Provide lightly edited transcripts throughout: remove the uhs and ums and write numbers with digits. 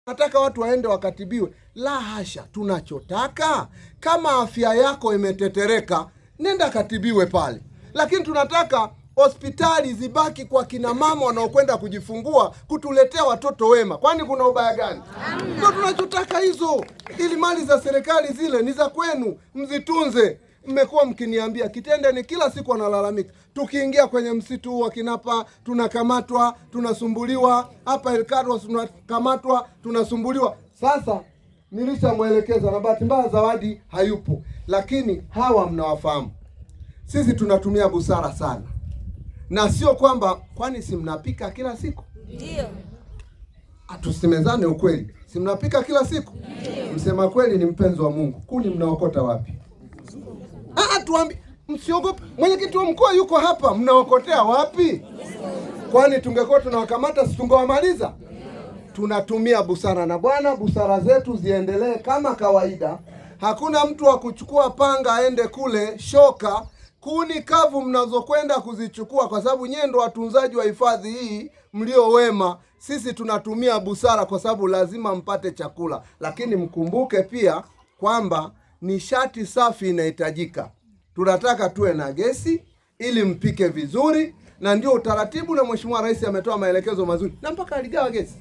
Nataka watu waende wakatibiwe. La hasha, tunachotaka kama afya yako imetetereka, nenda katibiwe pale, lakini tunataka hospitali zibaki kwa kina mama wanaokwenda kujifungua kutuletea watoto wema. Kwani kuna ubaya gani? Ndio tunachotaka hizo, ili mali za serikali zile ni za kwenu, mzitunze. Mmekuwa mkiniambia Kitende ni kila siku analalamika, tukiingia kwenye msitu huu wa Kinapa tunakamatwa, tunasumbuliwa, hapa Elkarwa tunakamatwa, tunasumbuliwa. Sasa nilishamwelekeza, na bahati mbaya Zawadi hayupo, lakini hawa mnawafahamu. Sisi tunatumia busara sana, na sio kwamba kwani si mnapika kila siku? Ndio. Tusemezane ukweli, si mnapika kila siku? Ndio. Msema kweli ni mpenzi wa Mungu. Kuni mnaokota wapi? Tuambi, msiogope. Mwenyekiti wa mkoa yuko hapa, mnaokotea wapi? Kwani tungekuwa tunawakamata si tungewamaliza? Tunatumia busara na Bwana, busara zetu ziendelee kama kawaida. Hakuna mtu wa kuchukua panga aende kule shoka, kuni kavu mnazokwenda kuzichukua, kwa sababu nyewe ndo watunzaji wa hifadhi hii mlio wema. Sisi tunatumia busara kwa sababu lazima mpate chakula, lakini mkumbuke pia kwamba nishati safi inahitajika. Tunataka tuwe na gesi ili mpike vizuri, na ndio utaratibu, na Mheshimiwa Rais ametoa maelekezo mazuri, na mpaka aligawa gesi,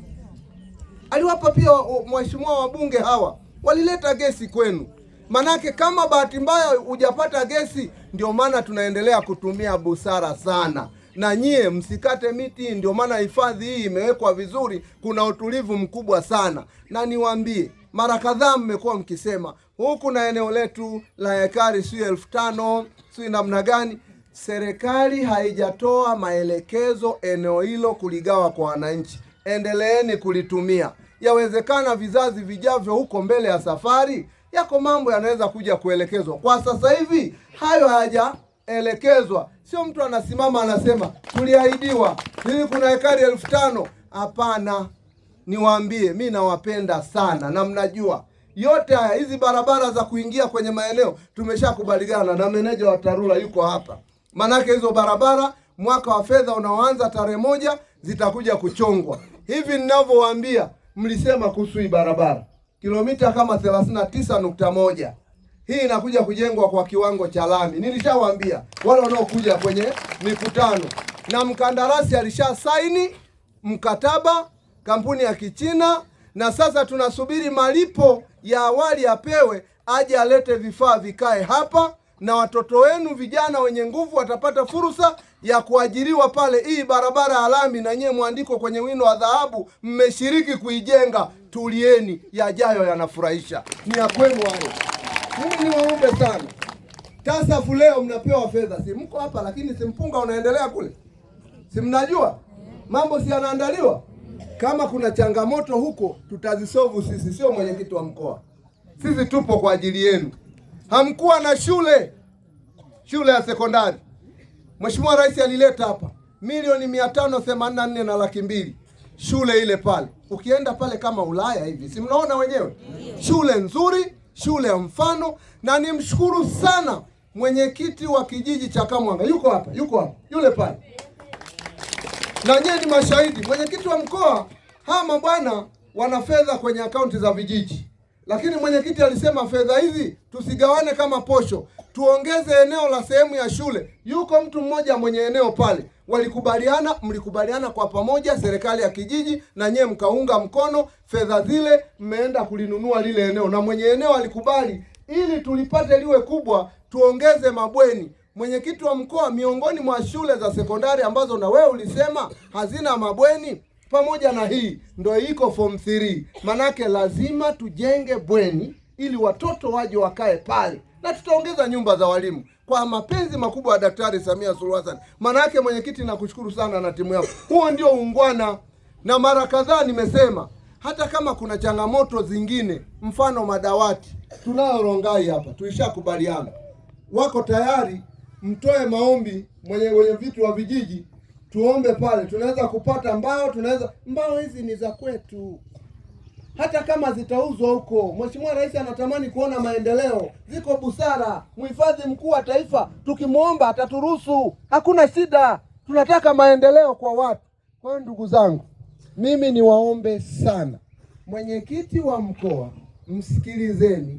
aliwapa pia mheshimiwa wabunge hawa walileta gesi kwenu. Manake kama bahati mbaya hujapata gesi, ndio maana tunaendelea kutumia busara sana, na nyie msikate miti. Ndio maana hifadhi hii imewekwa vizuri, kuna utulivu mkubwa sana. Na niwaambie, mara kadhaa mmekuwa mkisema huku na eneo letu la ekari sio 5,000 sio namna gani. Serikali haijatoa maelekezo eneo hilo kuligawa kwa wananchi. Endeleeni kulitumia. Yawezekana vizazi vijavyo huko mbele ya safari, yako mambo yanaweza kuja kuelekezwa. Kwa sasa hivi hayo hayajaelekezwa. Sio mtu anasimama anasema tuliahidiwa hii kuna ekari 5,000. Hapana, niwaambie, mi nawapenda sana na mnajua yote haya. Hizi barabara za kuingia kwenye maeneo tumeshakubaliana na meneja wa TARURA yuko hapa, manake hizo barabara mwaka wa fedha unaoanza tarehe 1 zitakuja kuchongwa. Hivi ninavyowaambia, mlisema kuhusu hii barabara kilomita kama 39.1 hii inakuja kujengwa kwa kiwango cha lami. Nilishawaambia wale wanaokuja kwenye mikutano, na mkandarasi alisha saini mkataba, kampuni ya Kichina, na sasa tunasubiri malipo ya awali apewe, aje alete vifaa vikae hapa, na watoto wenu vijana wenye nguvu watapata fursa ya kuajiriwa pale. Hii barabara ya lami na nyewe mwandiko kwenye wino wa dhahabu, mmeshiriki kuijenga. Tulieni, yajayo yanafurahisha, ni ya kwenu hayo. Mimi niwaombe sana, TASAFU leo mnapewa fedha, si mko hapa, lakini si mpunga unaendelea kule, si mnajua mambo si yanaandaliwa. Kama kuna changamoto huko tutazisovu sisi, sio mwenyekiti wa mkoa. Sisi tupo kwa ajili yenu. Hamkuwa na shule ya sekondari. Mheshimiwa Rais alileta hapa milioni 584 na 200,000 shule ile pale. Ukienda pale kama Ulaya hivi, si mnaona wenyewe, shule nzuri, shule ya mfano. Na nimshukuru sana mwenyekiti wa kijiji cha Kamwanga, yuko hapa, yuko hapa, yule pale, na nyie ni mashahidi. Mwenyekiti wa mkoa, hawa mabwana wana fedha kwenye akaunti za vijiji, lakini mwenyekiti alisema fedha hizi tusigawane kama posho, tuongeze eneo la sehemu ya shule. Yuko mtu mmoja mwenye eneo pale, walikubaliana, mlikubaliana kwa pamoja, serikali ya kijiji na nyie mkaunga mkono, fedha zile mmeenda kulinunua lile eneo, na mwenye eneo alikubali, ili tulipate liwe kubwa, tuongeze mabweni. Mwenyekiti wa mkoa, miongoni mwa shule za sekondari ambazo na wewe ulisema hazina mabweni, pamoja na hii ndo iko form 3. Manake lazima tujenge bweni ili watoto waje wakae pale, na tutaongeza nyumba za walimu kwa mapenzi makubwa ya Daktari Samia Suluhu Hassan. Manake mwenyekiti, nakushukuru sana na timu yako, huo ndio uungwana. Na mara kadhaa nimesema hata kama kuna changamoto zingine, mfano madawati tunayo Rongai hapa, tulishakubaliana wako tayari, mtoe maombi mwenye vitu wa vijiji tuombe pale, tunaweza kupata mbao, tunaweza mbao hizi ni za kwetu, hata kama zitauzwa huko. Mheshimiwa Rais anatamani kuona maendeleo, ziko busara. Mhifadhi mkuu wa taifa tukimwomba ataturuhusu, hakuna shida. Tunataka maendeleo kwa watu. Kwa hiyo ndugu zangu, mimi niwaombe sana, Mwenyekiti wa mkoa msikilizeni.